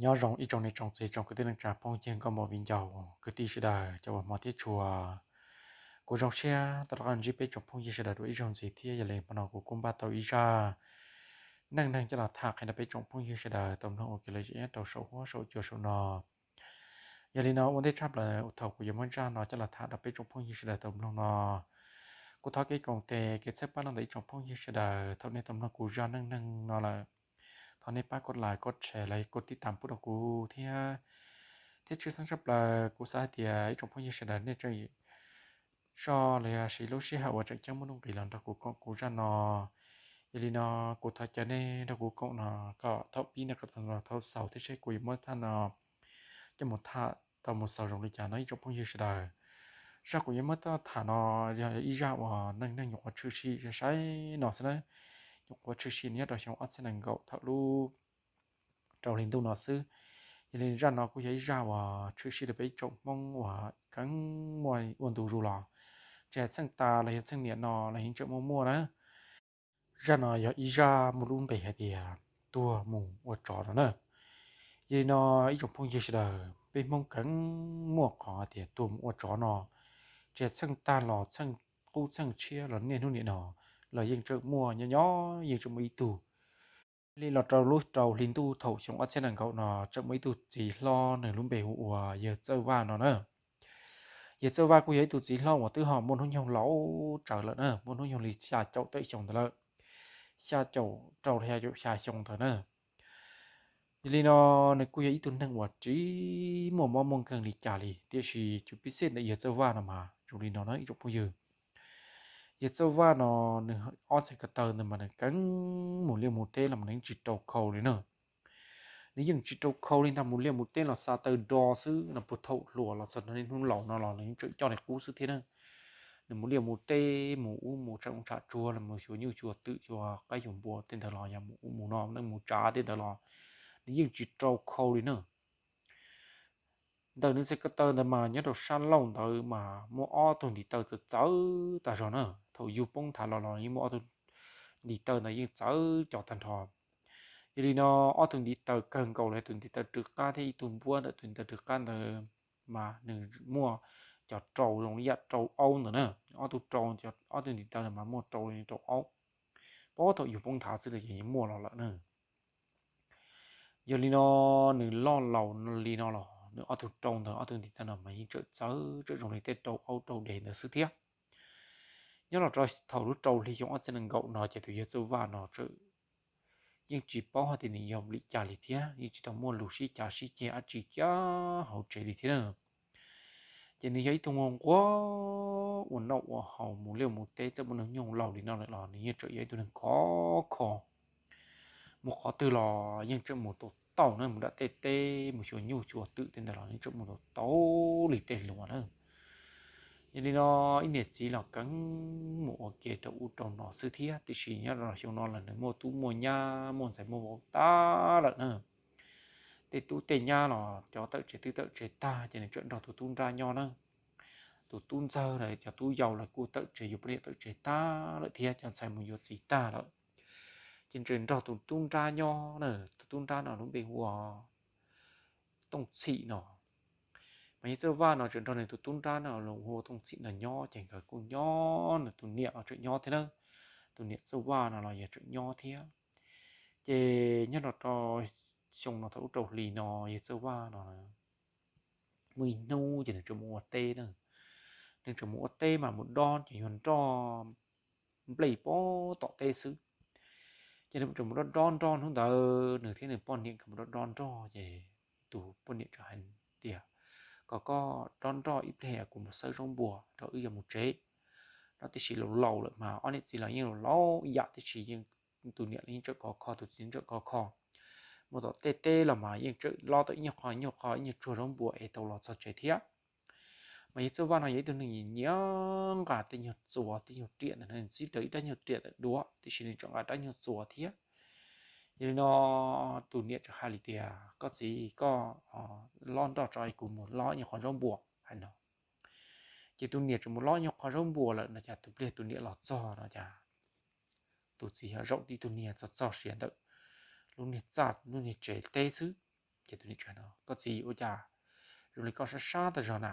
Nyob zoo ib tsoom niam tsoom txiv tsoom kwv tij neej tsa phooj ywg nkauj muam viv ncaus kwv tij sawv daws cov uas hmov thiab tshua. Kuv zoo siab tau rov qab ntsib peb tsoom phooj ywg sawv daws dua ib zaug ntxiv thiab. Yog li hmo no kuv kuj npaj tau ib zaj neej neeg coj los tham qhia rau peb tsoom phooj ywg sawv daws tau mloog ua kev lom zem nyob rau saum huab saum cua saum no. Yog li no ua ntej tshaj plaws thaum kuv yuav muab zaj no coj los tham rau peb tsoom phooj ywg sawv daws tau mloog no, kuv thov kev koom tes kev txhawb pab no ntawm ib tsoom phooj ywg sawv daws thaum nej tau mloog kuv zaj neej neeg no lawm, thov nej pab kov like kov share los yog kov tib tam pub rau kuv thiab. Thiab tshwj xeeb tshaj plaws kuv xav hais tias ib tsoom phooj ywg sawv daws nej tseem soj los yog siv lub sij hawm uas tseem ceeb muaj nuj nqis los nrog kuv koom kuv zaj no. Yog li no kuv thov caw nej nrog kuv koom no kom thaum pib no kom txog thaum xaus thiab seb kuv yuav muab zaj no coj mus tham tau mus xaus zoo li cas no ib tsoom phooj ywg sawv daws. Zaj kuv yuav muab coj tham no yog ib zaj uas neej neeg nyuam qhuav tshwm sim sai sai no xwb na. Nyuam qhuav tshwm sim nyob rau xyoo ob txhiab nees nkaum thaum lub rau hli ntuj no xwb. Yog li zaj no kuj yog ib zaj uas tshwm sim rau peb ib tsoom Hmoob uas keeb muaj ua ntu zus los, tsis hais txheej tas los yog txheej niam no los yeej tseem muaj muaj na. Zaj no yog ib zaj muaj lub npe hais tias tuag mus ua tsov no na. Yog li no ib tsoom phooj ywg sawv daws, peb Hmoob keeb muaj qhov hais tias tuag mus ua tsov no, tsis hais txheej tag los txheej qub txheej tshiab los niaj hnub niam no los yeej tseem muaj nyob nyob yeej tseem muaj ib tug. Li los rau lub rau hli ntuj thaum xyoo ob txhiab nees nkaum no tseem muaj ib tug txiv hlob nws lub npe hu ua yawg Txawj Vaj no na. Yawg Txawj Vaj kuj yog ib tug txiv hlob uas twb ho muaj hnub nyoog laus tsawv lawm na, muaj hnub nyoog li xya caum tawm xyoo ntawd lawm, xya caum rau xya caum xya xyoo ntawd na. Yog li no nws kuj yog ib tug neeg uas tsis muaj mob muaj nkeeg li cas li, tiam sis cus pib xej ntawm yawg Txawj Vaj no mas zoo li no na ib tsoom phooj ywg. Yawg Txawj Vaj no nws ob txhais ko taw ntawd mas nws keeb mus liaj mus teb los nws yeej tsis rau khau li na. Nws yeej tsis rau khau li ntag, mus liaj mus teb los xa taw do xwb no, puag thaum hluas los txog niaj hnub laus no los nws yeej tseem coj li qub xwb thiab na. Nws mus liaj mus teb mus ub mus tseem tsham tsuag los mus xyuas nyuj xyuas twm xyuas qaib xyuas npua tej ntawd los yog mus ub mus no neej mus tsav tej ntawd los nws yeej tsis rau khau li na. Ntawm nws txhais ko taw ntawd mas nyob rau sab laug ntawd mas muaj ob tug ntiv taw txawv txawv tag zog na, thaum yug poob nthav los los yeej muaj ob tug ntiv taw ntawd yeej txawv cov tag nrho. Yog li no ob tug ntiv taw kawg nkaus los tus ntiv taw rwv qab thiab ib tug npuab ntawm tus ntiv taw rwv qab ntawd mas nws muaj cov rau zoo li yam rau aub ntawd na. Ob tug rau, ob tug ntiv taw ntawd mas muaj rau li rau aub, puag thaum yug poob nthav xwb los yeej muaj los lawm na. Yog li no nws loj laus li no los nws ob tug rau ntawd ob tug ntiv taw no mas yeej tseem txawv tseem zoo li tej rau aub rau dev ntawd xwb thiab. Nyob los rau thaum lub rau hli xyoo ob txhiab nees nkaum no ces tus yawg Txawj Vaj no tseem yeej tsis paub hais tias nws yog li cas li thiab, yeej tsis tau muaj lus sib cav sib ceg dab tsi kiag hauv tsev li thiab na. Ces nws yog ib tug nquag nquag ua noj ua haus mus liaj mus teb, txawm muaj hnub nyoog laus li no lawm los nws yeej tseem yog ib tug neeg khov kho. Mus qhov twg los yeej tseem mus tau tau na, mus nram tej teb mus xyuas nyuj xyuas twm tej ntawd los yeej tseem mus tau tau li tej hluas na. Yog li no ib niam txiv los keeb mus ua ke rau ub rau no xwb thiab, tiam sis nyob rau xyoo no los nws muaj tub muaj nyab muaj ntxhais muaj vauv tag lawm na. Tej tub tej nyab los cov tawm tsev twb tawm tsev tag ces nws tseem nrog tus tub nrab nyob na. Tus tub ntxawg los cov tub yau los kuj tawm tsev yuav poj niam tawm tsev tag lawm thiab, cov ntxhais mus yuav txiv tag lawm. Ces tseem nrog tus tub nrab nyob na, tus tub nrab no lub npe hu ua Tooj Txhim no. Mas yawg Txawj Vaj no tseem nrog nws tus tub nrab no los hu ua Tooj Txhim no nyob, ces nkawd kuj nyob, nws tus niam los tseem nyob thiab na. Tus niam Txawj Vaj no los yog tseem nyob thiab. Ces nyob no rau xyoo no thaum ub rau hli no yawg Txawj Vaj no muaj ib hnub ces nws tseem mus ua teb na. Nws tseem mus ua teb mas mus dob ces yuav nroj nplej puag tom teb xwb. Ces nws tseem mus dob dob nroj, hnub ntawd nws thiab nws poj niam nkawd mus dob dob nroj ces tus poj niam tseem hais tias, kom koj dob nroj ib pliag kuv mus xawb zaub npua rau wb yuav mus tsev no. Tiam sis laus laus lawm mas ob niam txiv los yeej laus laus ib yam, tiam sis yeej tus niam los yeej tseem khov kho, tus txiv tseem khov kho. Mus tom tej teb los mas yeej tseem lob tau ib nyuag qho nyuag qho ib nyuag tsuag zaub npua es tau los txog tsev thiab. Mas yawg Txawj Vaj no yog ib tug neeg nyiam nqa tej nyuag txuas tej nyuag riam ntawd, nws txib rawv ib rab nyuag riam ntawm duav, tiam sis nws tseem nqa rab nyuag txuas thiab. Yog li no tus niam tseem hais li tias, koj txiv, koj lob nroj tso es kuv mus lob nyuag qho zaub npua hais no. Ces tus niam tseem mus lob nyuag qho zaub npua lawm no cas tus pliag tus niam los txog no cas tus txiv ho zaum tib tug niag txog txog siav ntawm lub niag txaj lub niag tsev teb xwb. Ces tus niam tsev no, Koj txiv, ua cas zoo li koj sab sab tas zog na?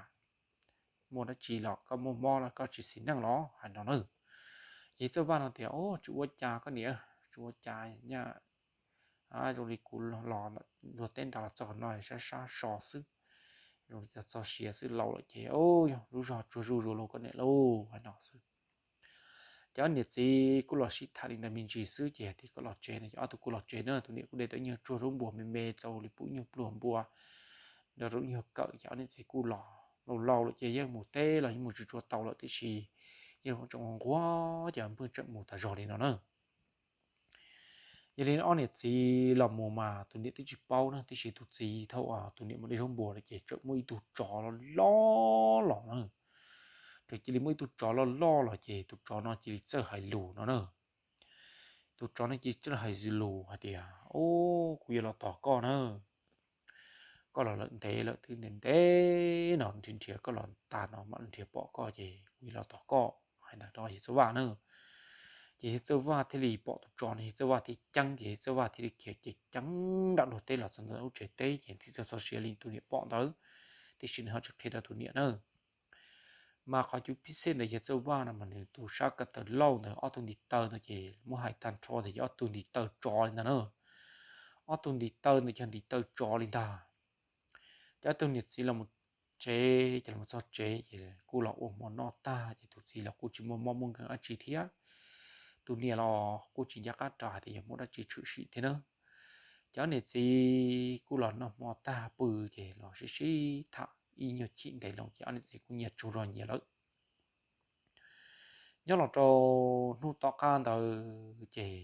Muaj dab tsi los koj muaj mob los koj tsis xis neej los? Hais no na. Ces Txawj Vaj no tias, Au, tsis ua cas koj niam, tsis ua cas nyaj. Zoo li kuv los luag teb nrad los txog no sab sab so xwb, zoo li txog siav xwb, laus lawm ces lub zog tsuag zuj zus los koj niam lauj, hais no xwb. Ces ob niam txiv kuj los sib tham li ntawd me ntsis xwb ces thiaj kom los tsev no, ces ob tug kuj los tsev na, tus niam kuj de tau ib nyuag tsuag zaub npua me me txaus li pub nyuag pluag npua nrog rau ib nyuag kawm, ces ob niam txiv kuj los, laus laus lawm ces yeej mus teb los yeej mus tsis tshua tau lawm tiam sis yeej tseem nquag ces pheej tseem mus tas zog li no na. Yog li ob niam txiv los mus mas tus niam twb tsis paub na, tiam sis tus txiv thaum tus niam mus de zaub npua lawm ces txawm muaj ib tug tsov loj loj los na. Txawm cia li muaj ib tug tsov loj loj los ces tus tsov no cia li txawj hais lus no na. Tus tsov no cia li txawj hais lus hais tias, Au, kuv yuav los tos koj na. Koj los lawm ntev lawm, twb ntev ntev no nrhiav nrhiav koj los tas no mam nrhiav pom koj ces kuv yuav los tos koj, hais ntawd rau yawg Txawj Vaj na. Ces yawg Txawj Vaj thiaj li pom tus tsov no, yawg Txawj Vaj thiaj ceeb, ces yawg Txawj Vaj thiaj li khiav ceev ceev nram luag teb los txog ntawm lub tsev teb ces thiaj txog siav li tus niam pom ntawd, tiam sis nws ho tsis qhia rau tus niam na. Mas qhov cus phib xej ntawd yawg Txawj Vaj no mas nws tus sab ko taw lauj ntawd ob tug ntiv taw ntawd ces muab hais tag nrho tias yog ob tug ntiv taw tsov li ntag na. Ob tug ntiv taw ntawd yog ntiv taw tsov li ntag. Ces ob tug niam txiv los mus tsev, ces los txog tsev ces kuj los ua hmo noj tag ces tus txiv los kuj tsis muaj mob muaj nkeeg dab tsi thiab. Tus niam los kuj tsis nco qab ras hais tias yog muaj dab tsi tshwm sim thiab na. Ces ob niam txiv kuj los noj hmo tag pw ces los sib sib tham ib nyuag chim ntev loo ces ob niam txiv kuj nyias tsaug zog nyias lawm. Nyob los rau hnub tom qab ntawd ces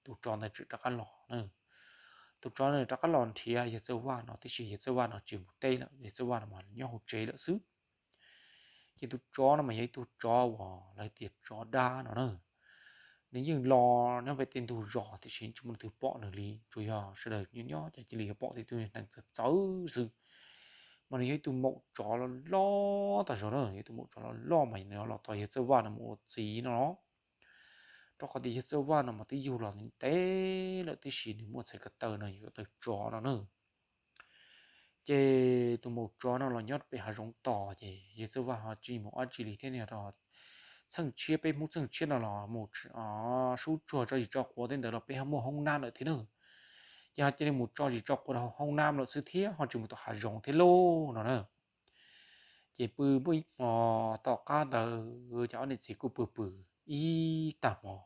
tus tsov ntawd txawm rov qab los na. Tus tsov ntawd rov qab los nrhiav yawg Txawj Vaj no, tiam sis yawg Txawj Vaj no tsis mus teb lawm, yawg Txawj Vaj no mas nyob hauv tsev lawm xwb. Ces tus tsov no mas yog ib tug tsov uas lawv tias tsov dab no na. Nws yeej los nyob pem tej ntug zos tiam sis tsis muaj leej twg pom nws li, tsuas yog sawv daws nyob nyob ces cia li yuav pom tej tug hneev txawv txawv xwb. Mas nws yog ib tug maum tsov loj loj tas zog na, yog ib tug maum tsov loj loj mas nws los tos yawg Txawj Vaj no mus ua txiv no los, rau qhov tias yawg Txawj Vaj no mas twb yug los ntev lawm tiam sis nws muaj txhais ko taw no yog ko taw tsov no na. Ces tus maum tsov no los nyob pem hav zoov tos ces yawg Txawj Vaj ho tsis mus dab tsi li thiab, nws rau txheej tshiab, peb Hmoob txheej tshiab no los mus sub tsuag tso zis tso quav tej ntawd los peb ho muaj hoob nab lawm thiab na. Ces ho cia li mus tso zis tso quav rau hoob nab lawm xwb thiab ho tsis mus tom hav zoov thiab lauj no na. Ces pw muaj ib hmo tom qab ntawd ces ob niam txiv kuj pw pw ib tag hmo,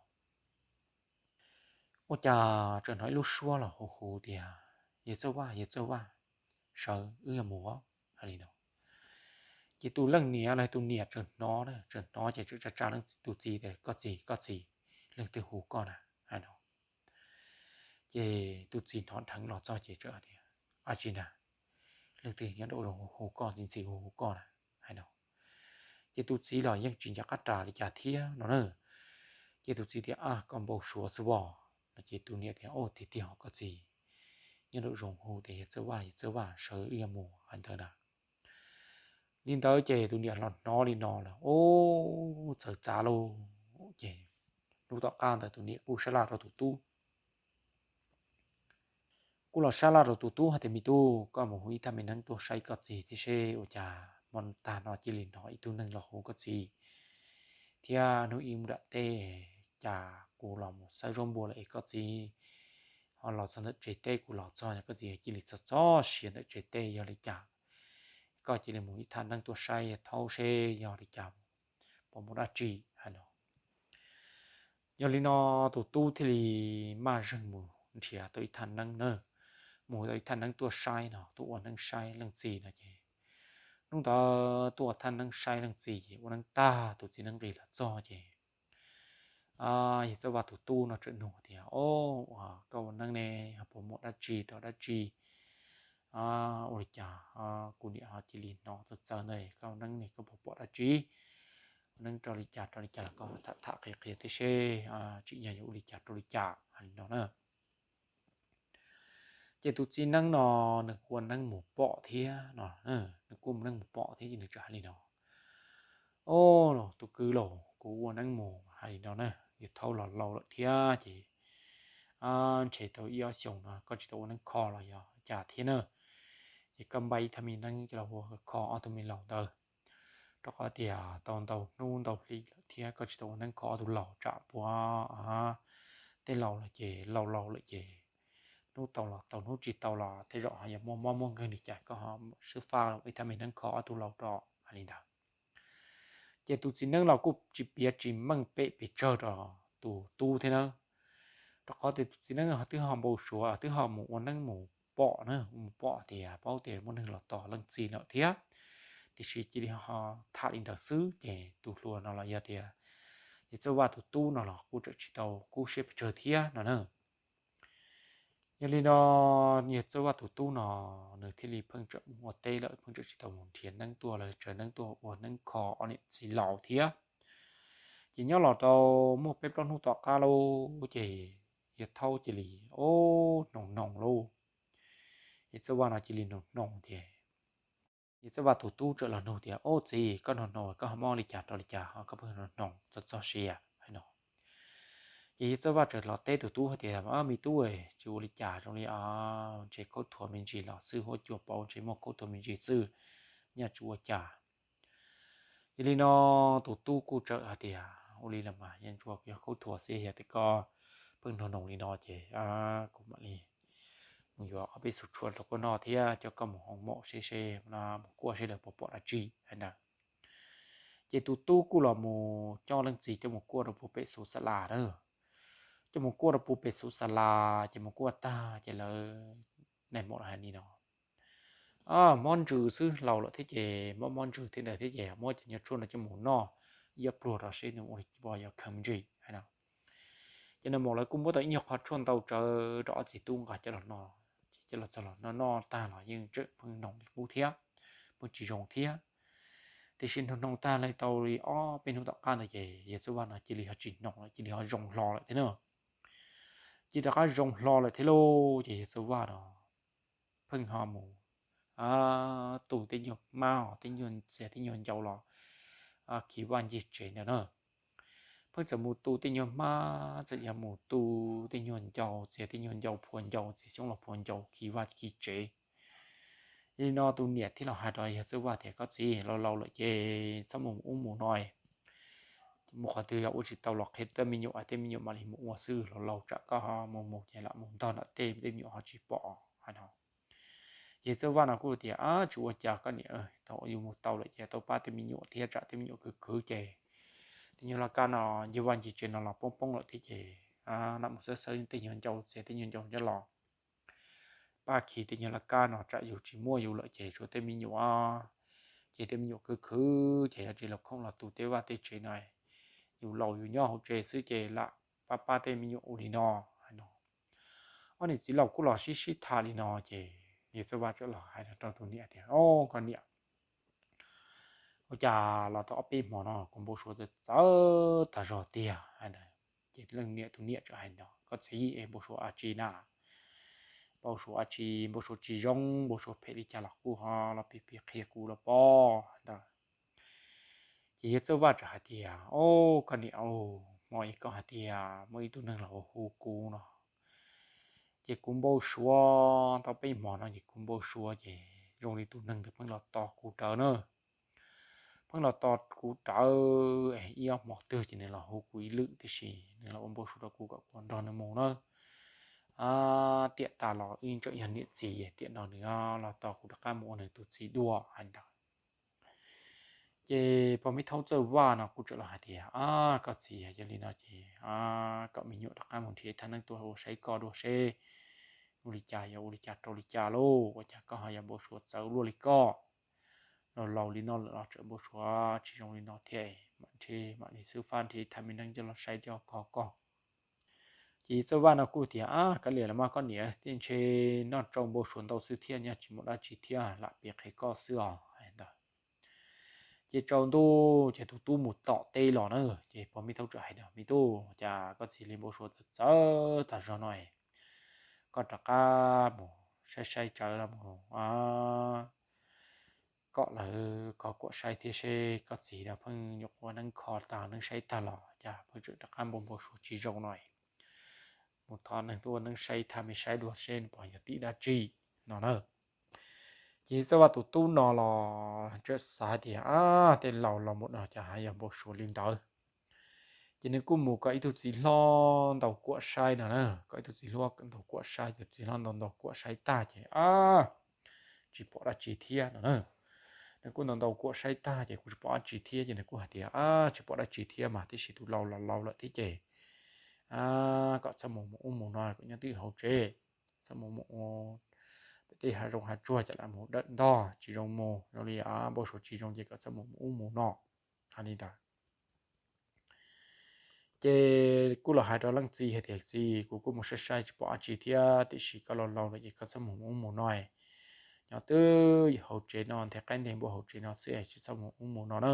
ua cas tseem hnov ib lub suab los hu hu tias, Yawg Txawj Vaj, yawg Txawj Vaj, sawv wb yuav mus, hais li no. Ces tus leej niam los tus niam tseem hnov, tseem hnov ces tseem tsa tsa leej tus txiv tias, Koj txiv, koj txiv, leej twg hu koj na? Hais no. Ces tus txiv hnov dheev los txog ces txawm tias, Ab tsi na, leej twg nyob nraum zoov hu hu koj, txiv ntxim hu hu koj na? Hais no. Ces tus txiv los yeej tsis nco qab ras li cas thiab no na. Ces tus txiv tias, Ab, koj npau suav xwb os no. Ces tus niam tias, Au, tiag tiag os koj txiv, nyob nraum zoov hu tias, Yawg Txawj Vaj, yawg Txawj Vaj, sawv wb yuav mus, hais ntawd na. Li ntawd ces tus niam los hnov li no lawm, ub, txawv txav lauj. Ces hnub tom qab ntawd tus niam kuj sab laj rau tus tub, kuj los sab laj rau tus tub hais tias, Me tub, koj mus hu ib thaj me neeb tuaj saib koj txiv thiab seb ua cas hmo tag no cia li hnov ib tug neeg los hu koj txiv, thiab hnub ib mus nram teb, cas kuv los mus xawb zaub npua lawm es koj txiv ho los txog ntawm tsev teb, kuv los txog koj txiv cia li txog txog siav ntawm tsev teb, yog li cas koj cia li mus ib thaj neeb tuaj saib thaub seb yog li cas, puas muaj dab tsi, hais no. Yog li no tus tub thiaj li maj zeeg mus nrhiav tau ib thaj neeb na, mus tau ib thaj neeb tuaj saib no, tuaj ua neeb saib leej txiv no ces hnub ntawd tuaj ua thaj neeb saib leej txiv ces ua neeb tag tus txiv neeb nqis los txog ces yawg Txawj Vaj tus tub no txawm nug tias, Au, koj ua neeb ne, puas muaj dab tsi rau dab tsi? Ua li cas kuv niam ho cia li hnov txawv txawv ntawd, koj ua neeb ne koj puas pom dab tsi? Ua neeb rau li cas rau li cas los koj tham tham qhia qhia thiab seb, tsim nyog yuav ua li cas rau li cas, hais li no na. Ces tus txiv neeb no nws kuj ua neeb mus pom thiab no, nws kuj ua neeb mus pom thiab ces nws txawm hais li no, Au, tus kwv laus, kuv ua neeb mus hais li no na, yawg thaub los laus lawm thiab ces ntshe tau ib ob xyoos no koj tsis tau ua neeb kho los yog cas thiab na. Ces koj npaj ib thaj me neeb coj los ua kho ob tug me laus ntawd, rau qhov tias tau ntau hnub ntau hli lawm thiab koj tsis tau ua neeb kho ob tug laus tsam puas tej laus lawm ces laus laus lawm ces hnub tau los tau, hnub tsis tau los tej zaum ho yog muaj mob muaj nkeeg li cas, koj ho xub faj ua ib thaj me neeb kho ob tug laus rau, hais li ntawd. Ces tus txiv neeb los kuj tsis piav tsis meej pem pes tsawg rau tus tub thiab na, rau qhov tias tus txiv neeb twb ho npau suav, twb ho mus ua neeb mus pom na, mus pom tias paub tias muaj neeg los tos leej txiv lawm thiab, tiam sis cia li ho tham li ntawd xwb ces tus hluas no los yog tias yawg Txawj Vaj tus tub no los kuj tseem tsis tau kub siab pes tsawg thiab no na. Yog li no, yawg Txawj Vaj tus tub no nws thiaj li pheej tseem mus ua teb lawm, pheej tseem tsis tau mus nrhiav neeb tuaj los tsaws neeb tuaj ua neeb kho ob niam txiv laus thiab. Ces nyob los rau muaj peb plaub hnub tom qab lauj, ces yawg Thaub cia li, o, hnoos hnoos lauj. Yawg Txawj Vaj no cia li hnoos hnoos tias, yawg Txawj Vaj tus tub txawm los nug tias, o txiv, koj hnoos hnoos koj ho mob li cas rau li cas ho koj pheej hnoos hnoos txog txog sia, hais no. Ces yawg Txawj Vaj txawm los teb tus tub hais tias, me tub, tsis ua li cas, zoo li ntshe khaub thuas me ntsis los xwb, huab cua pauv ntshe muaj khaub thuas me ntsis xwb, nyaj tsis ua cas. Yog li no tus tub kuj txawm hais tias, ua li los mas yeej tsuas yog khaub thuas xwb, yog tias koj pheej hnoos hnoos li no ces kuv mam li mus yuav ob peb xuab tshuaj rau koj noj thiab coj koj mus hoo maum seb seb, mus kuaj seb lawv puas pom dab tsi, hais ntawd. Ces tus tub kuj los mus coj leej txiv coj mus kuaj rau puag pem xub xa las na. Coj mus kuaj rau puag pem xub xa las ces mus kuaj tag ces lawv, nais maum hais li no, mob ntsws xwb, laus lawm thiab ces mob mob ntsws thiab ntawd thiab ces muab cov nyuag tshuaj no coj mus noj ib pluag rau seb nws ua li cas, yog kheev me ntsis, hais no. Ces nais maum lawv kuj muab tau ib nyuag qho tshuaj ntau tsawv rau ob txiv tub nqa coj los noj, ces coj los txog los noj noj tag los yeej tseem pheej hnoos li qub thiab, pheej tsis zoo thiab. Tiam sis hnoos hnoos tag li tau li ob peb hnub tom qab ntawd ces yawg Txawj Vaj no cia li ho tsis hnoos lawm, cia li ho zoo hlo lawm thiab na. Cia li rov qab zoo hlo lawm thiab lauj, ces yawg Txawj Vaj no pheej ho mus tu tej nyuag hmab, tej nyuag ntxias, tej nyuag ncau los khi vaj ncig tsev ntawd na. Pheej txawm mus tu tej nyuag hmab, txawm yog mus tu tej nyuag ncau, txias tej nyuag ncau, phua ncau, txias xyoob los phua ncau khi vaj khi tsev. Yog li no tus niam thiaj los hais rau yawg Txawj Vaj tias, koj txiv, laus laus lawm ces txhob mus ub mus no, mus qhov twg yog ua tsis tau los qhia tej me nyuam, tej me nyuam mam li mus ua xwb, laus laus tsam koj mus mus ces lam mus ntog nram tej, tej me nyuam ho tsis pom, hais no. Yawg Txawj Vaj no kuj tias, tsis ua cas koj niam, tau yus mus tau lawm ces tau pab tej me nyuam thiab, tsam tej me nyuam khwv khwv ces tej nyuag laj kab no ncig vaj ncig tsev no los poob poob lawm thiab ces lam mus xawb xawb tej nyuag ncau, txias tej nyuag ncau coj los pab khi tej nyuag laj kab no, tsam yus tsis muaj yus lawm ces tshuav tej me nyuam, ces tej me nyuam khwv khwv ces yog tsis los khoom los tu tej vaj tej tsev no, yus laus yus nyob hauv tsev xwb ces lam pab pab tej me nyuam ua li no, hais no. Ob niam txiv laus kuj los sib sib tham li no ces yawg Txawj Vaj txawm los hais rau tus niam tias, o, koj niam, ua cas los tau ob peb hmo no kuv npau suav txawv tag zog tiag, hais ntawd. Ces leej niam, tus niam txawm hais no, koj txiv, es npau suav dab tsi na? Npau suav dab tsi? Npau suav tsis zoo, npau suav phem li cas los kuj ho los piav piav qhia kuv los pob, hais ntawd. Ces yawg Txawj Vaj txawm hais tias, o, koj niam, hmo ib koj hais tias muaj ib tug neeg los hu kuv no, ces kuv npau suav tau peb hmo no ces kuv npau suav ces zoo li tus neeg ntawd pheej los tos kuv rawv na. Pheej los tos kuv rawv, ib ob hmo twg ces nws los hu kuv ib lwm, tiam sis nws los ua npau suav rau kuv kom kuv nrog nws mus na. Tiam tas los wb tseem yog niam txiv, tiam no nws los tos kuv rov qab mus ua nws tus txiv dua, hais ntawd. Ces pog me thaub Txawj Vaj no kuj txawm los hais tias, a, koj txiv, yog li no ces kom me nyuam rov qab mus nrhiav thaj neeb tuaj ua saib koj dua seb ua li cas, yog ua li cas rau li cas lauj, ua cas koj ho yuav npau suav txawv luaj li koj? Los laus li no lawm los tseem npau suav tsis zoo li no thiab, mam nrhiav, mam li xub fab nrhiav thaj me neeb coj los saib coj kho koj. Ces yawg Txawj Vaj no kuj tias, a, kav liam los mas koj niam, tej ntshe noj tsau npau suav ntau xwb thiab, nyaj tsis muaj dab tsi thiab, lam piav qhia koj xwb os, hais ntawd. Ces tsaus ntuj ces tus tub mus tom teb los na, ces pog me thaub txawm hais tias, me tub, cas koj txiv li npau suav txawv tag zog no, koj rov qab mus saib saib tsawv los mus kom lawv kov kuam saib thiab seb koj txiv no pheej nyuam qhuav neeb kho tag neeb saib tag los cas pheej tseem rov qab npau npau suav tsis zoo no. mus thov neeg tuaj ua neeb saib thaj me saib dua seb nws puas yog tib dab tsi no na. Ces Txawj Vaj tus tub no los tseem xav hais tias, ab, tej laus laus mus no cas hais yog npau suav li ntawd. Ces nws kuj mus kom ib tug txiv hlob ntaus kuam saib no na, kom ib tug txiv hlob ntaus kuam saib, ces txiv hlob ntaus ntaus kuam saib tag ces, ab, tsis pom dab tsi thiab no na. Nws kuj ntaus ntaus kuam saib tag ces kuj tsis pom dab tsi thiab ces nws kuj hais tias, ab, tsis pom dab tsi thiab mas, tiam sis tus laus los laus lawm thiab ces, ab, kom txhob mus mus ub mus no, kom nyob twj ywm hauv tsev, txhob mus mus pem tej hav zoov hav tsuag ces lam mus dawm ntog tsis zoo mus, zoo li, ab, npau suav tsis zoo ces kom txhob mus mus ub mus no, hais li ntawd. Ces kuj los hais rau leej txiv hais tias, txiv, kuv kuj mus saib saib tsis pom dab tsi thiab, tiam sis koj laus laus lawm ces koj txhob mus mus ub mus no, nyob twj ywm hauv tsev no, nthe qaib nthe npua hauv tsev no xwb, tsis txhob mus ub mus no na.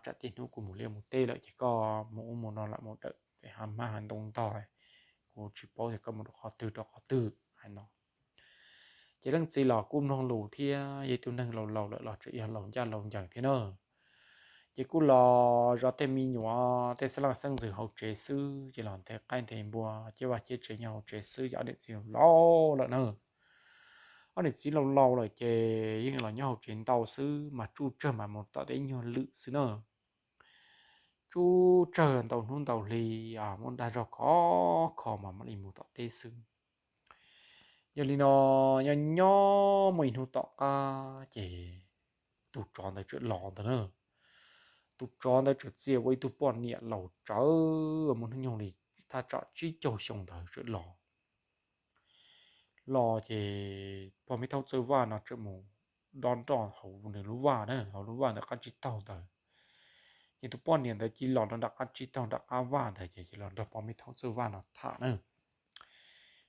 Tsam tej hnub kuv mus liaj mus teb lawm ces koj mus ub mus no lam mus dawm pem hav hmab hav ntoo ntog, kuv tsis paub tias koj mus rau qhov twg rau qhov twg, hais no. Ces leej txiv los kuj mloog lus thiab, yog ib tug neeg laus laus lawm los tseem yog laus ncaj laus ncees thiab na. Ces kuj los zov tej me nyuam tej xeeb leej xeeb ntxwv hauv tsev xwb, ces los nthe qaib nthe npua, ciaj vaj ciaj tsev nyob hauv tsev xwb, ces ob niam txiv laus lawm na. Ob niam txiv laus laus lawm ces yeej los nyob hauv tsev ntau xwb, mas tsuj tsawg mas mus tom tej nyuag lwm xwb na. Tsuj tsawg ntau hnub ntau hli, muaj dag zog khov kho mas mam li mus tom teb xwb. Yog li no, nyob nyob muaj ib hnub tom qab ces tus tsov ntawd txawm los ntawd na. Tus tsov ntawd txawm txia ua ib tug poj niam laus tsawv, muaj hnub nyoog li thaj tsam tsib caug xyoo ntawd txawm los. Los ces pog me thaub Txawj Vaj no txawm mus dob nroj hauv nws lub vaj na, hauv lub vaj ntawd qab tsib taug ntawd. Ces tus poj niam ntawd cia li los nram qab tsib taug nram qab vaj ntawd ces cia li los nrog pog me thaub Txawj Vaj no tham na,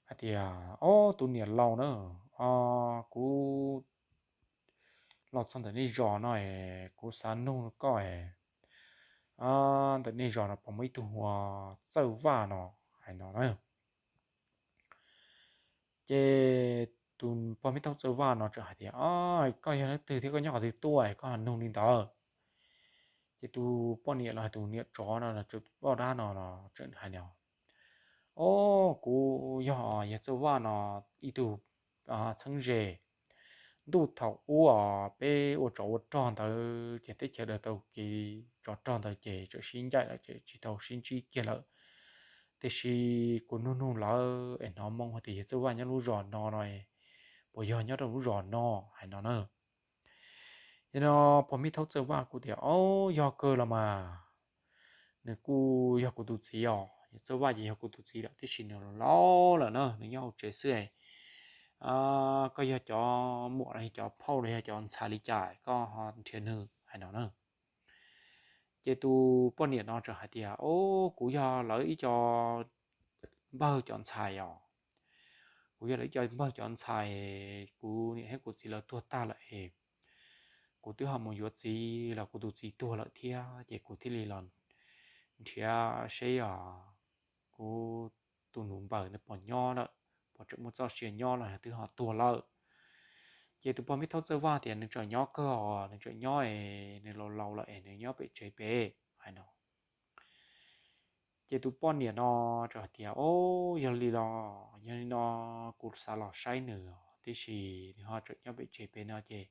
hais tias, ob, tus niam laus na, kuv los txog ntawm nej zos no es kuv xav nug koj es ntawm nej zos no puas muaj ib tug hu ua Txawj Vaj no, hais no na. Ces tus pog me thaub Txawj Vaj no txawm hais tias, koj yog leej twg thiab koj nyob qhov twg tuaj es koj ho nug li ntawd? Ces tus poj niam los hais tus niam tsov no, tus poj dab no txawm hais tias, ob, kuv yog, yog Txawj Vaj no ib tug txheeb ze. Ntuj thaum ub os peb ua tsov ua rog ntawd ces teb chaws daws tau kev tsov rog ntawd ces txawm sib ncaim lawm ces tsis tau sib ntsib kiag lawm. Tiam sis kuv nug nug lawv es hnov moo hais tias yog Txawj Vaj nyob lub zos no no, puas yog nyob rau lub zos no, hais no na. Yog no pog me thaub Txawj Vaj kuj tias, ob, yog kawg los mas, nws kuj yog kuv tus txiv os, yog Txawj Vaj ces yog kuv tus txiv lawm tiam sis nws laus lawm na, nws nyob hauv tsev xwb. Koj yog cov muam los yog cov phauj los yog cov ntxhais li cas koj ho nrhiav nws, hais no na. Ces tus poj niam no txawm hais tias, ob, kuv yog lawv ib co npawg cov ntxhais os. Kuv yog lawv ib co npawg cov ntxhais, kuv niam thiab kuv txiv lawv tuag tag lawm es kuv twb ho mus yuav txiv los kuv tus txiv tuag lawm thiab ces kuv thiaj li los nrhiav seb os kuv tus nus npawg ntawd puas nyob lawm, puas tseem muaj txoj sia nyob los yog twb ho tuag lawm. Ces tus pog me thaub Txawj Vaj tias nws tseem nyob kawg os, nws tseem nyob es nws laus laus lawm es nws nyob pem tsev pem, hais no. Ces tus poj niam no txawm hais tias, ob, yog li los yog li no kuv xav los saib nws tiam sis nws ho tseem nyob pem tsev pem no ces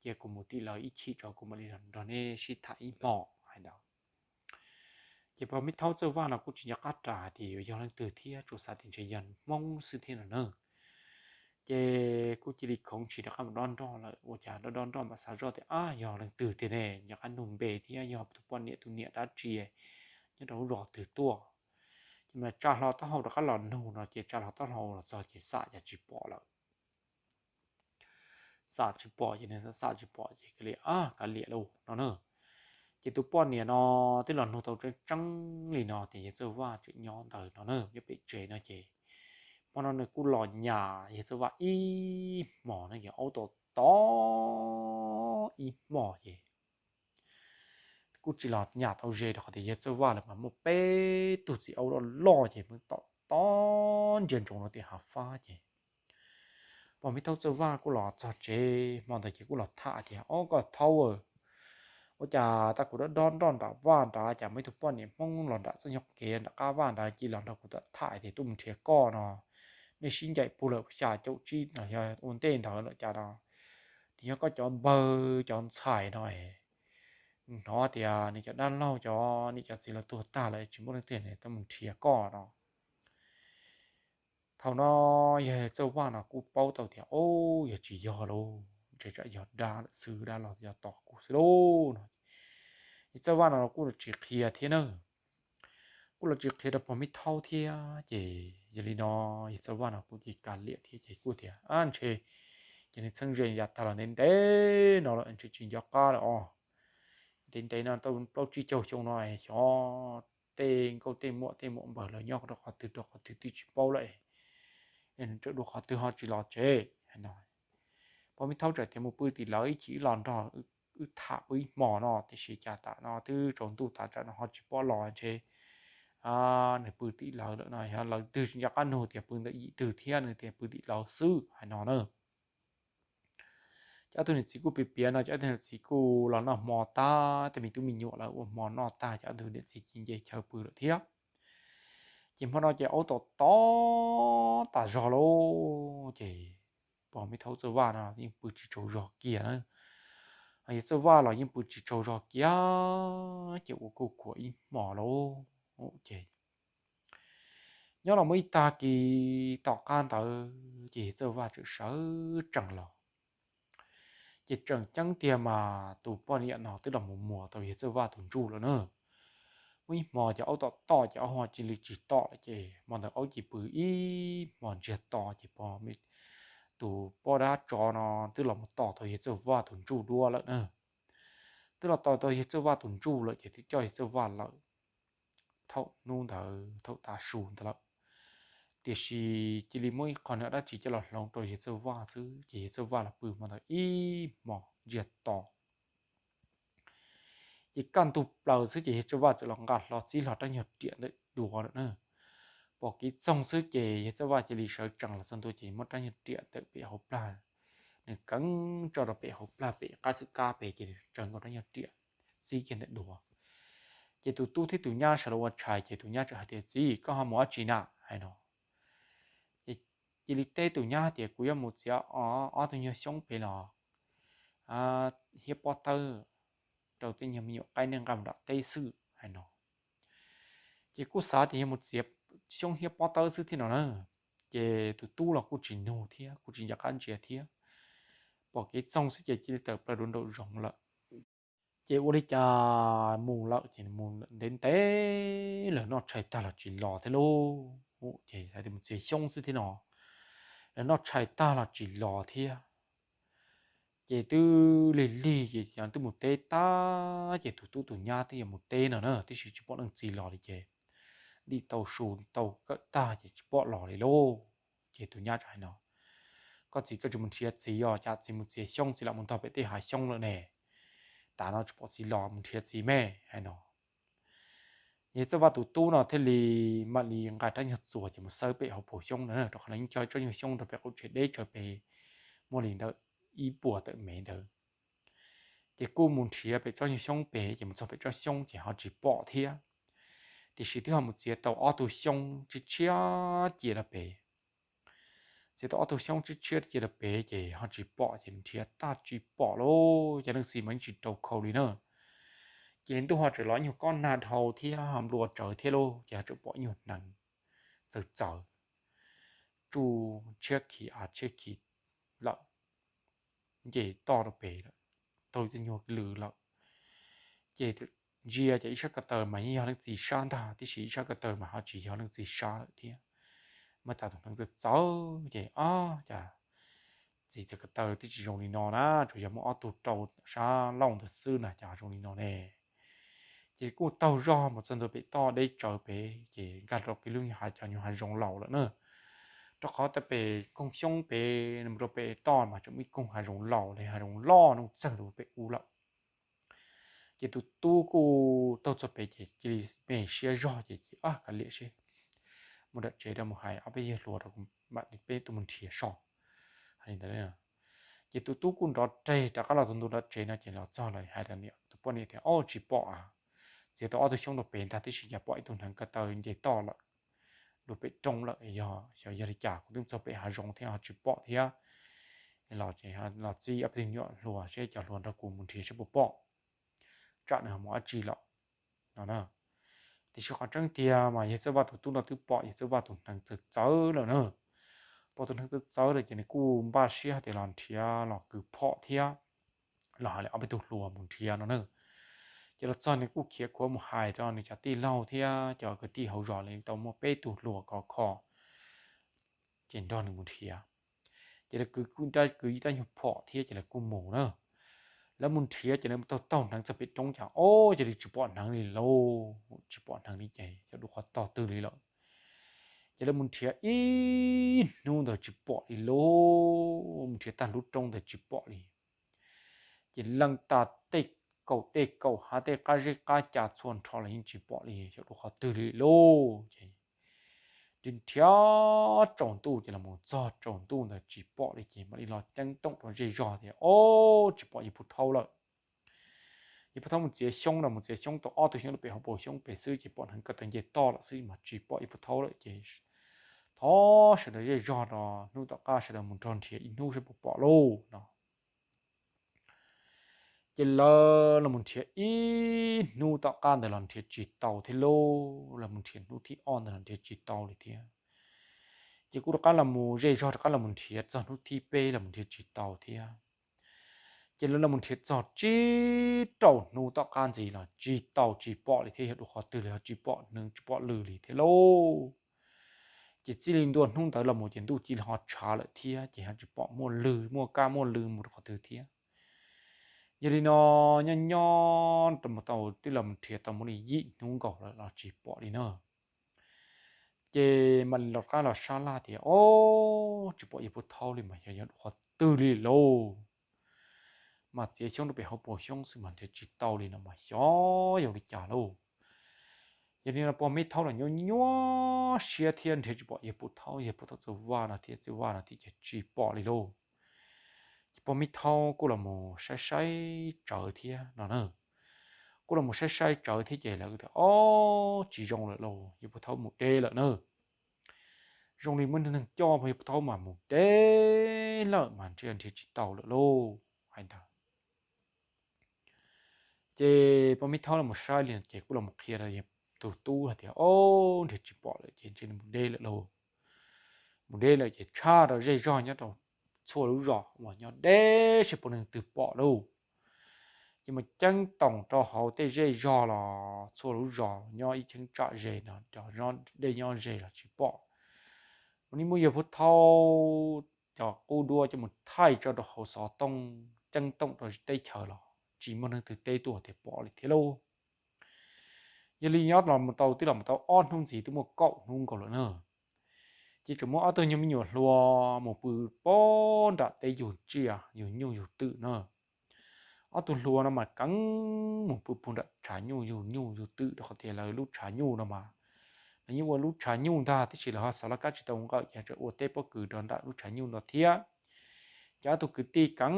cia kuv mus tim lawv ib chim tso kuv mam li nrog neb sib tham ib hmos, hais ntawd. Ces pog me thaub Txawj Vaj no kuj tsis nco qab ras hais tias yuav yog leej twg thiab, tsuas xav tias ntshe yog Hmoob xwb thiab no na. Ces kuj cia li khoov ntshis rov qab mus dob nroj lawm, ua cas dob dob nroj mam xav zoj tias, ab, yog leej twg tiag ne, nco qab nug npe thiab yog tus poj niam tus niam dab tsi nyob rau lub zos twg tuaj. Ces mas tsa hlo taub hau rov qab los nug no ces tsa hlo taub hau los txog ces xam cas tsis pom lawm. Xam tsis pom ces nws xam tsis pom ces cia li, ab, kav liam lauj no na. Ces tus poj niam no twb los nug tau tseeb tseeb li no tias yawg Txawj Vaj tseem nyob ntawd no na, nyob pem tsev no ces hmo no nws kuj los nyas yawg Txawj Vaj ib hmos no ces aub tom tom ib hmos ces kuj tsis los nyas tau ze rau qhov tias yawg Txawj Vaj lawv mas muaj peb tug txiv aub loj loj ces pheej tom tom ntsia ntsoov rau tim hav fab ces pog me thaub Txawj Vaj kuj los txog tsev hmo ntawd ces kuj los tham tias, ob, koj thaub, Ua cas tau kuv dob dob nroj nram vaj nrad, cas muaj ib tug poj niam Hmoob los nram txoj nyuag kev nram qab vaj nrad cia li los nrog kuv tham tias tuaj mus nrhiav koj no, nej sib ncaim puag lawm xya caum tsib los yog ua ntej ntawd lawm cas no, nws yog koj cov npawg cov ntxhais no. Hnov tias nws cov dab laug cov niam cov txiv los tuag tag lawm, tsis muaj leej twg tuaj mus nrhiav koj no. Thaum no yawg Txawj Vaj no kuj paub tau tias, o, yog tsis yog lauj, ntshe tsam yog dab lawm xwb, dab los yog tos kuv xwb lauj no. Yawg Txawj Vaj no kuj los tsis qhia thiab na, kuj los tsis qhia rau pog Mib Thaub thiab. Ces yog li no yawg Txawj Vaj no kuj cia li kav liam thiab ces kuj tias, a, ntshe ces nws txheeb ze yav tag los ntev ntev no lawm, ntshe tsis nco qab lawm os. Ntev ntev no tau plaub tsib caug xyoo no, xyov tej nkauj tej muam tej muam npawg lawv nyob rau qhov twg rau qhov twg twb tsis paub lawm, es nws tseem dua qhov twg ho tsis los tsev no. Pog Mib Thaub txawm tias mus pw tim lawv ib chim wb los nrog wb tham pw ib hmo no, tiam sis cas tam no twb tsaus ntuj tas tsam no ho tsis pom los, ntshe nws pw tim lawv lawm no, yog lawv twg tsis nco qab nug tias pw ntawm yim twg thiab, nws tias pw tim lawv xwb hais no na. Ces ob tug niam txiv kuj piav piav no, ces ob tug niam txiv kuj los noj hmo tag, tej me tub me nyuam lawv ua hmo noj tag ces ob tug niam txiv cia nce chaw pw lawm thiab. Ces hmo no ces aub tom tom tas zog lauj, ces pog Mib Thaub Txawj Vaj no yeej pw tsis tsaug zog kiag na. Yawg Txawj Vaj los yeej pw tsis tsaug zog kiag, ces ua kuj khuav ib hmo lauj. Ces nyob los muaj ib tag kis tom qab ntawd ces yawg Txawj Vaj txawm sawv tsees los. Ces tseem ceeb tiag mas tus poj niam no twb los mus muas tau yawg Txawj Vaj tus ntsuj lawm na. Muaj ib hmo ces aub tom tom ces aub ho cia li tsis tom lawm, ces hmo ntawd aub cia li pw ib hmo ntsiag to ces pog, tus poj dab tsov no twb los mus tom tau yawg Txawj Vaj tus ntsuj duab lawm na. Twb los tom tau yawg Txawj Vaj tus ntsuj lawm ces twb coj yawg Txawj Vaj lawm thaum hnub ntawd thaum tav su ntawd lawm. Tiam sis cia li muaj ib qho niag dab tsi coj los hloov rau yawg Txawj Vaj xwb ces yawg Txawj Vaj los pw hmo ntawd ib hmo ntsiag to. Ces kaj ntug plaws xwb ces yawg Txawj Vaj txawm los nqa hlo txib hlo rab nyuag riam ntawm duav lawm na. Pom kev txoog xwb ces yawg Txawj Vaj cia li sawv tsees los txog ntua ces muab rab nyuag riam ntawm pem hauv plag, nws keev tso rau pem hauv plag pem qab xwm kab pem ces tsawg nkaus rab nyuag riam txib kiag ntawm duav. Ces tus tub thiab tus nyab sawv los ua tshais ces tus nyab txawm hais tias, Txiv, koj ho mus dab tsi na? Hais no. Ces cia li teb tus nyab tias, Kuv yuav mus txiav ob tug nyuag xyoob pem los hiab pob tawb rau tej nyuag me nyuam qaib nej nqa mus nram teb xwb, hais no. Ces kuj xav tias yog mus txiav xyoob hiab pob tawb xwb thiab no na. Ces tus tub los kuj tsis nug thiab kuj tsis nco qab ntsia thiab, pom kev txoog xwb ces cia li tawm plaws dua nraum zoov lawm. Ces ua li cas mus lawm ces mus ntev ntev lawm noj tshais tag los tsis los thiab lauj. Ces hais tias mus txiav xyoob xwb thiab no, lawv noj tshais tag los tsis los thiab. Ces twb lig lig ces twb mus teb tag ces tus tub tus nyab twb yuav mus teb no na, tiam sis tsis pom leej txiv los li ces ntim tau su tau kawm tag ces tsis pom los li lauj. Ces tus nyab txawm hais no, Koj txiv, koj tsis mus nrhiav txiv os, cas txiv mus txiav xyoob txiv lam mus ntog pem tej hav xyoob lawm ne? Tav no tsis pom txiv los, mus nrhiav txiv me, hais no. Yawg Txawj Vaj tus tub no thiaj li mam li nqa rab nyuag txuas ces mus xawb pem hauv paus xyoob na, rau qhov lawv yeej cog tsob nyuag xyoob rau pem qaum tsev deb tsawv pem, muaj li ntawm ib puas tawm mev ntawd. Ces kuj mus nrhiav pem tsob nyuag xyoob pem ces mus txog pem tsob xyoob ces ho tsis pom thiab. Tiam sis twb ho mus txiav tau ob tug xyoob tshiab tshiab cia rau pem. Txiav tau ob tug xyoob tshiab tshiab cia rau pem ces ho tsis pom ces nrhiav tag tsis pom lauj, ces leej txiv mas yeej tsis rau khau li na. Ces ntuj ho tseem los ib nyuag kob nag dhau thiab ho nplua tsawv thiab lauj, ces ho tseem pom ib nyuag hneev txawv txawv tsuj tshiab khiv av tshiab khiv lawm, nce toj rau pem lawm, taug tej nyuag lw lawm. Ces ntsia ces ib sab ko taw mas yeej yog leej txiv sab ntag, tiam sis ib sab ko taw mas ho tsis yog leej txiv sab lawm thiab. Mas tas tus hneev txawv txawv ces, Ob, cas txiv txawv ko taw twb tsis zoo li no na, tsuas yog muaj ob tug rau sab laug ntawd xwb na, cas zoo li no ne? Ces kuj taug zog mus txog ntua pem toj deb tsawv pem ces nkag rau ib lub nyuag hav, cov nyuag hav zoov laus lawm na. Rau qhov tau pem koog xyoob pem mus rau pem toj mas tseem muaj ib koog hav zoov laus li, hav zoov loj nuj txeeg rau pem ub lawm. Ces tus tub kuj taug txog pem ces cia li me siab zog ces, Ab, kav liam seb, mus nram tsev rau mus hais ob peb yawg hluas rau mam li peb tuaj mus nrhiav so. Hais li ntawd, ces tus tub kuj nrov reg rov qab los txog ntua nram tsev no ces los txog lawm hais rau niam tus poj niam tias, Au, tsis pom a, txiav tau ob tug xyoob rau pem ntag, tab sis cas pom ib tug hneev ko taw nce toj lawm, dua pem roob lawm, yog xyov yog li cas, kuv twb txog pem hav zoov thiab ho tsis pom thiab. Los txib ob peb tug me nyuam hluas seb cov hluas nrog kuv mus nrhiav seb puas pom, tsam nws ho mus dab tsi lawm no na. Tiam sis qhov tseeb tiag mas yawg Txawj Vaj tus tub no twb pom yawg Txawj Vaj tus hneev txawv txawv lawm na. Pom tus hneev txawv txawv lawm ces nws kuj npaj siab hais tias los nrhiav los kwv phom thiab, los hais li ob peb tug hluas mus nrhiav no na. Ces los txog nws kuj khiav khuav mus hais rau nws cov tij laug thiab cov kwv tij hauv zos li tau muaj peb tug hluas khov kho, ces nrog nws mus nrhiav. Ces lawv kwv ib rab nyuag phom thiab ces lawv kuj mus na. Lawv mus nrhiav ces lawv mus taug taug hneev txog pem roob cas, Au, cia li tsis pom hneev li lauj, tsis pom hneev li ces xyov dua qhov tog twg li lawm. Ces lawv mus nrhiav ib hnub ntawd tsis pom li lauj, mus nrhiav tag lub roob ntawd tsis pom li. Ces leej tas tej kaum dej kaum hav tej qab zeb qab ca txhua nrho los yeej tsis pom li, xyov dua qhov twg li lauj. Ces nrhiav tsaus ntuj ces los mus txog tsaus ntuj ntawd tsis pom li ces mam li los ceeb toom rau zej zog tias, Au, tsis pom yawg Pub Thaub lawm. Yawg Pub Thaub mus txiav xyoob no, mus txiav xyoob tau ob tug xyoob rau pem hauv paus xyoob pem xwb ces pom hneev ko taw nce toj lawm xwb mas tsis pom yawg Pub Thaub lawm ces thov sawv daws zej zog rau hnub tom qab sawv daws mus nrog nrhiav ib hnub seb puas pom lauj no. Ces lawv los mus nrhiav ib hnub tom qab ntawd los nrhiav tsis tau thiab lauj, los mus nrhiav hnub thib ob ntawd los nrhiav tsis tau li thiab. Ces kuj rov qab los mus zej zog rov qab los mus nrhiav txog hnub thib peb los mus nrhiav tsis tau thiab. Ces lawv los mus nrhiav txog tsib rau hnub tom qab ntxiv los tsis tau tsis pom li thiab, yog dua qhov twg li ho tsis pom hneev tsis pom lw li thiab lauj. Ces txij li ntua hnub ntawd los mus ces ntuj cia li ho tshav lawm thiab ces ho tsis pom muaj lw muaj kab muaj lw mus rau qhov twg thiab. Yog li no nyob nyob mus tau twb los nrhiav tau muaj li yim hnub nkaus lawm los tsis pom li na. Ces mam li los qab los sab laj tias, Au, tsis pom yawg Pub Thaub li mas xyov yog dua qhov twg li lauj. Mas txiav xyoob rau pem hauv paus xyoob xwb mas nrhiav tsis tau li no mas xyov yog li cas lauj. Yog li no pog Meb Thaub los nyuaj nyuaj siab thiab nrhiav tsis pom yawg Pub Thaub, yawg Pub Thaub Txawj Vaj no thiab, Txawj Vaj no thiab ces tsis pom li lauj. Ces pog Meb Thaub kuj los mus saib saib tsawv thiab no na. Kuj los mus saib saib tsawv thiab ces lawv tias, Au, tsis zoo lawm lauj, yawg Pub Thaub mus deb lawm na. Zoo li muaj neeg coj pog yawg Pub Thaub mas mus deb lawm mas nrhiav nrhiav tsis tau lawm lauj, hais ntawd. Ces pog Meb Thaub los mus saib li ces kuj los mus qhia rau yawg tus tub hais tias, Au, nrhiav tsis pom lawm ces ntshe nws mus deb lawm lauj. Mus deb lawm ces tshaj rau zej zog nyob rau txhua lub zos uas nyob deb seb puas muaj neeg twg pom lauj. Ces mus ceeb toom rau hauv tej zej zog los txhua lub zos nyob ib cheeb tsam ze no, cov dej nyob ze los tsis pom. Ua li muab yawg Pub Thaub cov qub duab coj mus thaij tso rau hauv xov tooj ceeb toom rau teb chaws los tsis muaj neeg twg teb tuaj tias pom li thiab lauj. Yog li nyob los mus tau twb los mus tau ob hnub ntxiv twb muaj kaum hnub nkaus lawm na. Ces tseem muaj ob tug nyuag me nyuam hluas mus pw pem nram teb yug tsiaj yug nyuj yug twm na. Ob tug hluas no mas keev mus pw puag nram tshav nyuj yug nyuj yug twm rau qhov tias lawv lub tshav nyuj no mas lawv yeej ua lub tshav nyuj ntag, tiam sis lawv ho xav laj kab tsis tau nqawm ces tseem ua teb pob kws rau nram lub tshav nyuj no thiab. Ces ob tug kwv tij keev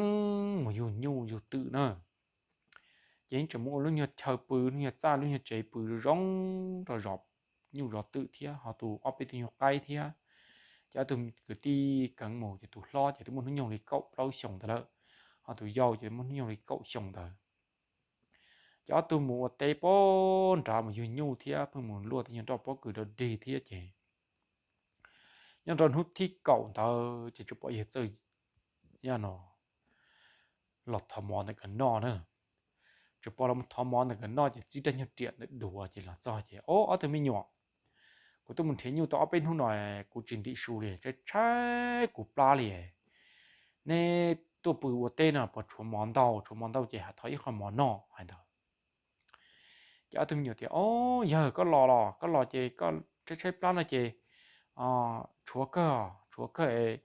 mus yug nyuj yug twm na. Ces yeej tseem mus ua lub nyuag chaw pw, lub nyuag txaj, lub nyuag tsev pw zoo rau zov nyuj zov twm thiab ho tus ob peb tug nyuag qaib thiab. Ces ob tug kwv tij keev mus ces tus hlob ces twb muaj hnub nyoog li kaum plaub xyoos ntawd lawm, ho tus yau ces muaj hnub nyoog li kaum xyoos ntawd. Ces ob tug mus ua teb pem nrad mus yug nyuj thiab pheej mus luaj tej nyuag nroj pob kws rau dig thiab ces nyob rau hnub thib kaum ntawd ces tsuas pom yawg Txawj Yaj no los thov mov ntawm nkawd noj na. Tsuas pom los thov mov ntawm nkawd noj ces txib rab nyuag riam ntawm duav ces los txog ces, Au, ob tug me nyuam, kuv twb mus nrhiav nyuj tau ob peb hnub no, kuv tsis ntim su li, tshaib tshaib kuv plab li. Neb tuaj pw ua teb no puas tshuav mov ntau? Tshuav mov ntau ces thov ib qho mov noj, hais ntawd. Ces ob tug me nyuam tias, Au, yawg, koj los los, koj los ces koj tshaib tshaib plab no ces tshuav kawg, tshuav kawg,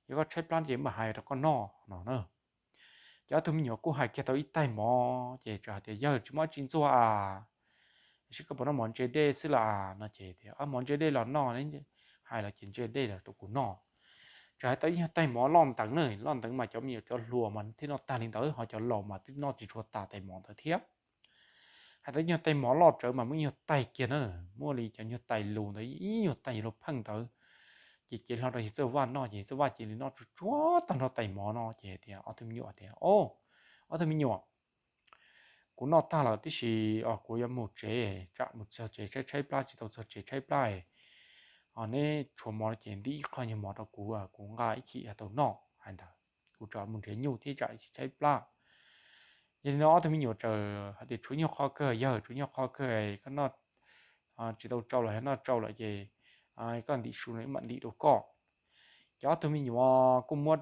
yog koj tshaib plab ces mam hais rau koj noj no na. Ces ob tug me nyuam kuj hais kiag tau ib taig mov ces txawm hais tias, Yawg, tsis muaj dab tsi ntxuag a, tiam sis koj puas noj mov ntse dej xwb los? No ces tias, Mov ntse dej los noj, hais los ces ntse dej los rau kuv noj. Txawm hais tau ib nyuag taig mov loj nteev na, loj nteev mas cov me nyuam cov hluas mas thiaj noj tag li ntawd, ho cov laus mas twb noj tsis tshua tas taig mov ntawd thiab. hais tau ib nyuag tais mov loj tsawv mas muaj ib nyuag tais kiag na, muaj li cov nyuag tais lus ntawd ib nyuag tais luag pheej ntawd, ces cev hlo rau yawg Txawj Vaj noj ces yawg Txawj Vaj cia li noj tsuag tsuag tag nrho tais mov no ces tias ob tug me nyuam tias, O, ob tug me nyuam, kuv noj tag lawm tib si, kuv yuav mus tsev, tsam mus txog tsev tshaib tshaib plab, tsis tau txog tsev tshaib plab, neb tshuav mov ces ntim ib qho nyuag mov rau kuv, kuv nqa ib chim yuav tau noj hais ntawd, kuv tsam mus nrhiav nyuj thiab tsam tshaib plab. Yog li no ob tug me nyuam txawm hais tias, Tshuav nyuag qho kawg yawg, tshuav nyuag qho kawg, koj noj tsis tau tsau los yog noj tsau lawm ces koj ntim su no mam ntim rau koj. Ces ob tug me nyuam kuj muab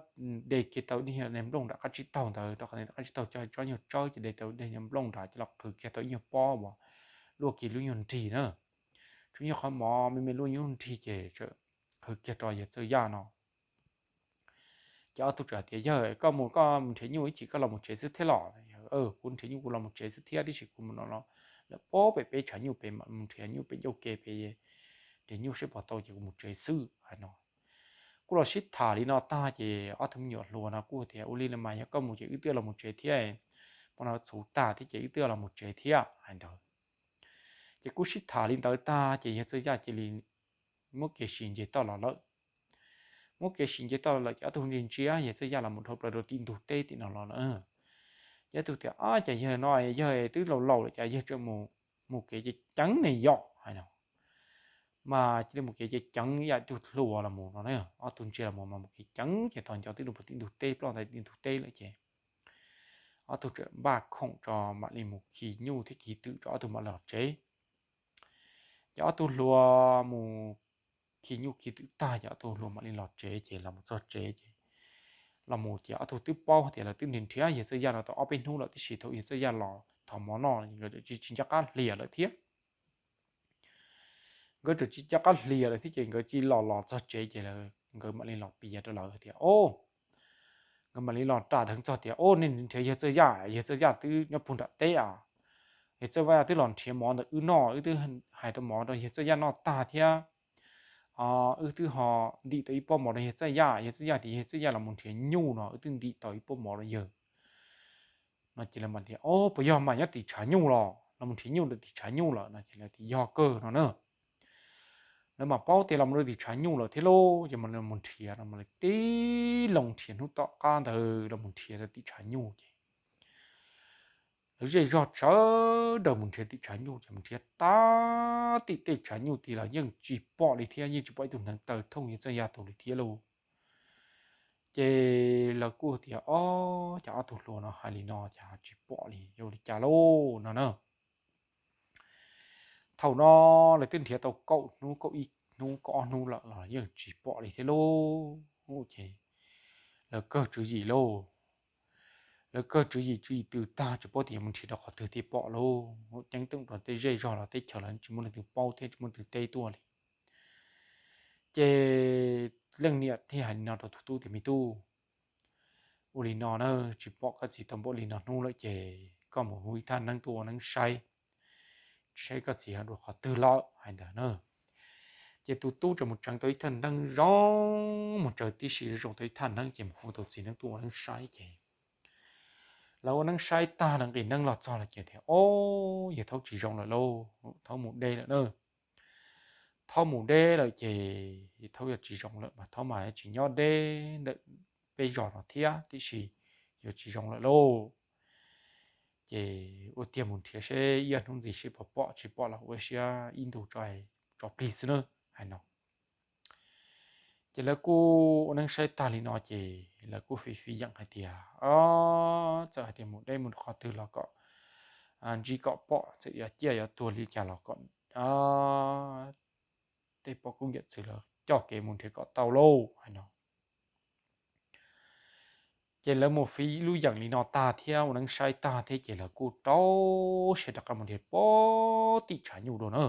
de kiag tau ib nyuag nplooj nram qab tsib taug ntawd, rau qhov nram qab tsib taug coj tsob nyuag tsawb ces de tau ib nyuag nplooj nrad ces los qhwv kiag tau ib nyuag pob uas luaj kiag lub nyuag nrig na. Tshuav nyuag qhov mov me me luaj nyuag nrig ces qhwv kiag rau yawg Txawj Yaj no. Ces ob tug txawm tias, Yawg, koj mus koj mus nrhiav nyuj ib chim koj los mus tsev xwb thiab los? Kuv nrhiav nyuj kuv los mus tsev xwb thiab, tiam sis kuv mus no los lawm pob pem peb tshav nyuj pem, mus nrhiav nyuj pem ncauj ke pem, nrhiav nyuj seb puas tau ces kuv mus tsev xwb hais no. Kuj los sib tham li no tag ces ob tug me nyuam hluas no kuj tias, Ua li los mas yog koj mus ces wb twb los mus tsev thiab, pom no txhuv tag thiab ces wb twb los mus tsev thiab hais ntawd. Ces kuj sib tham li ntawd tag ces yawg Txawj Yaj cia li muab kev sim nce toj los lawm. Muab kev sim nce toj los lawm ces ob tug ntsia ntsia yawg Txawj Yaj los mus dhau plaws rau tim ntug teb tim no los lawm. Ces ob tug tias, Ab, cas yawg no yawg twb laus laus lawm cas yawg tseem mus, mus kev ceev ceev ne yom hais no. Mas cia li mus kev ceev ceev ib yam tug hluas los mus no. Ob tug ntsia los mus mas mus kev ceev ces tog nco twb rau tim ntug teb, ploj ntais tim ntug teb lawm ces ob tug txawm npaj khoom tso mam li mus khi nyuj thiab khi twm tso ob tug mam los tsev. Ces ob tug hluas mus khi nyuj khi twm tag ces ob tug hluas mam li los tsev ces los mus txog tsev ces los mus ces ob tug twb paub tias lawv twb nrhiav nrhiav yawg Txawj Yaj no tau ob peb hnub lawm, tiam sis thaum yawg Txawj Yaj los thov mov noj nkawd tsis nco qab hlias lawm thiab. Nkawd tseem tsis nco qab hlias lawm thiab ces nkawd cia li los los txog tsev ces nkawd mam li los piav rau lawv tias, O, nkawd mam li los ras dheev txog tias, O, nej nrhiav yawg Txawj Yaj, yawg Txawj Yaj twb nyob puag nram teb a, yawg Txawj Yaj twb los nrhiav mov ntawm wb noj, wb twb hais rau mov rau yawg Txawj Yaj noj tag thiab, wb twb ho ntim tau ib pob mov rau yawg Txawj Yaj, yawg Txawj Yaj tias yawg Txawj Yaj los mus nrhiav nyuj no wb twb ntim tau ib pob mov rau yawg. No ces lawv mam tias, O, puas yog mas nyob tim tshav nyuj los, los mus nrhiav nyuj rau tim tshav nyuj lawm no ces lawv tias, Yog kawg no na. Lawv mam paub tias los mus rau tim tshav nyuj lawm thiab lauj, ces mam mus nrhiav no mas lawv tib loo nrhiav hnub tom qab ntawd los mus nrhiav rau tim tshav nyuj ces lawv zej zog sawv daws mus nrhiav tim tshav nyuj ces mus nrhiav tag tim tej tshav nyuj tid los yeej tsis pom li thiab, yeej tsis pom ib tug hneev taw thooj yawg Txawj Yaj tus li thiab lauj. Ces lawv kuj tias, O, cas ob tug hluas no hais li no cas tsis pom li, yuav ua li cas lauj no na. Thaum no lawv twb nrhiav tau kaum hnub, kaum ib hnub kaum ob hnub lawm los yeej tsis pom li thiab lauj. Ces lawv kawg tswv yim lauj. Lawv kawg tswv yim, tswv yim twb tag tsis paub tias yuav mus nrhiav rau qhov twg thiaj pom lauj. Ceeb toom rau tej zej zog los teb chaws los tsis muaj leej twg paub thiab tsis muaj leej twg teb tuaj li. Ces leej niam thiaj hais li no rau tus tub tias, Me tub, ua li no na, tsis pom koj txiv tau npaum li no hnub lawm ces koj mus hu ib thaj neeb tuaj ua neeb saib, saib koj txiv ho dua qhov twg lawm hais ntawd na. Ces tus tub tseem mus tseev tau ib thaj neeb zoo, mus tseev tib si zoo tau ib thaj neeb ces mus hu tau txiv neeb tuaj ua neeb saib ces lawv ua neeb saib tag lawv nqis neeb los txog lawm ces tias, O, yawg Thaub tsis zoo lawm lauj, Thaub mus deb lawm na. Thaub mus deb lawm ces Thaub yuav tsis zoo lawm mas Thaub mas tsis nyob deb ntawm peb zos no thiab, tiam sis yuav tsis zoo lawm lauj. Ces ua tiag mus nrhiav seb ib hnub ntxiv seb puas pom, tsis pom los ua siab ib ntus tso plig xwb na, hais no. Ces lawv kuj ua neeb saib tag li no ces lawv kuj fiv fiv yeem hais tias, Txawm hais tias mus deb mus qhov twg los kom ntsib kom pom, txawm yuav ciaj yuav tuag li cas los kom tej poj koob yawm txwv lawv coj kev mus nrhiav kom tau lauj, hais no. Ces lawv mus fiv lub yeem li no tag thiab ua neeb saib tag thiab ces lawv kuj rau siab rov qab mus nrhiav puag tim tshav nyuj dua na.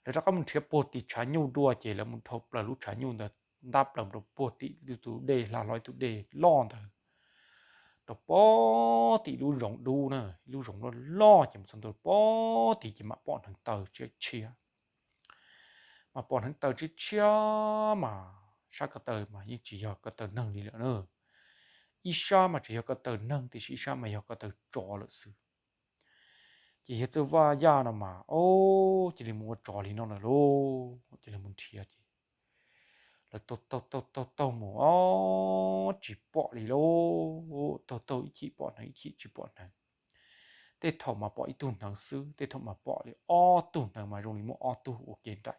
Lawv rov qab mus nrhiav puag tim tshav nyuj dua ces lawv mus dhau plaws lub tshav nyuj ntawd ntab plaws rau puag tim tus dej, hla hlo tus dej loj ntawd, rau puag tim lub zoov dub na, lub zoov loj loj ces mus txog ntua puag tim ces mam pom hneev taw tshiab tshiab. Mas pom hneev taw tshiab tshiab mas sab ko taw mas yeej tsis yog ko taw neeg li lawm na. Ib sab mas tseem yog ko taw neeg tiam sis ib sab mas yog ko taw tsov lawm xwb. Ces yawg Txawj Vaj Yaj no mas ob cia li mus ua tsov li no lawm lauj, cia li mus nrhiav ces lawv taug taug taug taug mus ob tsis pom li lauj, taug taug ib chim pom hneev ib chim tsis pom hneev. Tej thaum mas pom ib tug hneev xwb, tej thaum mas pom li ob tug hneev mas zoo li muaj ob tug ua ke nraim.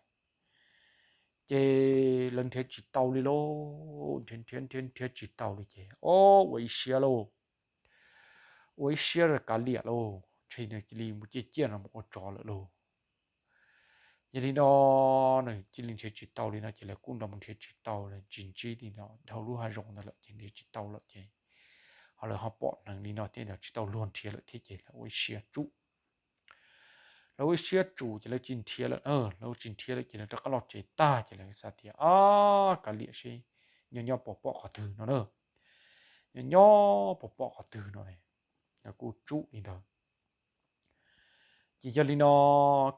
Ces lawv nrhiav tsis tau li lauj, nrhiav nrhiav nrhiav nrhiav tsis tau li ces ob ua ib siab lauj, ua ib siab kav liam lauj, ntshe nws cia li mus ciaj ciaj no mus ua tsov lawm lauj. Yog li no nws cia li nrhiav tsis tau li no ces lawv kuj nrog mus nrhiav tsis tau, tsis ntsib li no dhau lub hav zoov ntawd lawm ces nrhiav tsis tau lawm ces ho lawv ho pom hneev li no thiab tsis tau luag nrhiav lawm thiab ces lawv ua ib siab tsum. Lawv ua ib siab tsum ces lawv tsis nrhiav lawm, lawv tsis nrhiav lawm ces lawv rov qab los tsev tag ces lawv xav tias ab kav liam seb nyob nyob puas pom qhov twg no na, nyob nyob puas pom qhov twg no, lawv kuj tsum li ntawd. Ces yog li no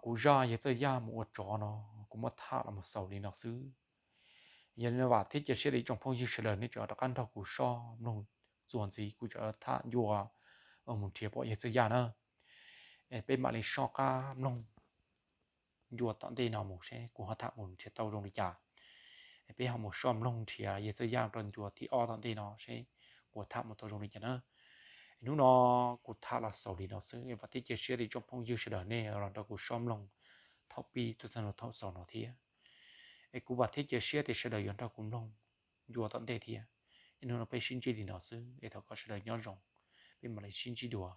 kuv zaj yawg Txawj Yaj mus ua tsov no kuv muab tham los mus xaus li no xwb. Yog li no vam thiab cia siab tias ib tsoom phooj ywg sawv daws nej tseem rov qab nrog kuv soj mloog txuas ntxiv kuv tseem tham ncua mus nrhiav pom yawg Txawj Yaj na. Es peb mam li soj qab mloog ncua tom ntej no mus seb kuv ho tham mus nrhiav tau zoo li cas. Es peb ho mus soj mloog nrhiav yawg Txawj Yaj rau ncua thib ob tom ntej no seb kuv tham mus tau zoo li cas na. Hnub no kuv tham los xaus li no xwb, vam thiab cia siab tias ib tsoom phooj ywg sawv daws nej los nrog kuv soj mloog thaum pib tuaj txog thaum xaus no thiab. Es kuv vam thiab cia siab tias sawv daws yuav nrog kuv mloog ncua tom ntej thiab. Es hnub no peb sib ntsib li no xwb es thov kom sawv daws nyob zoo, peb mam li sib ntsib dua.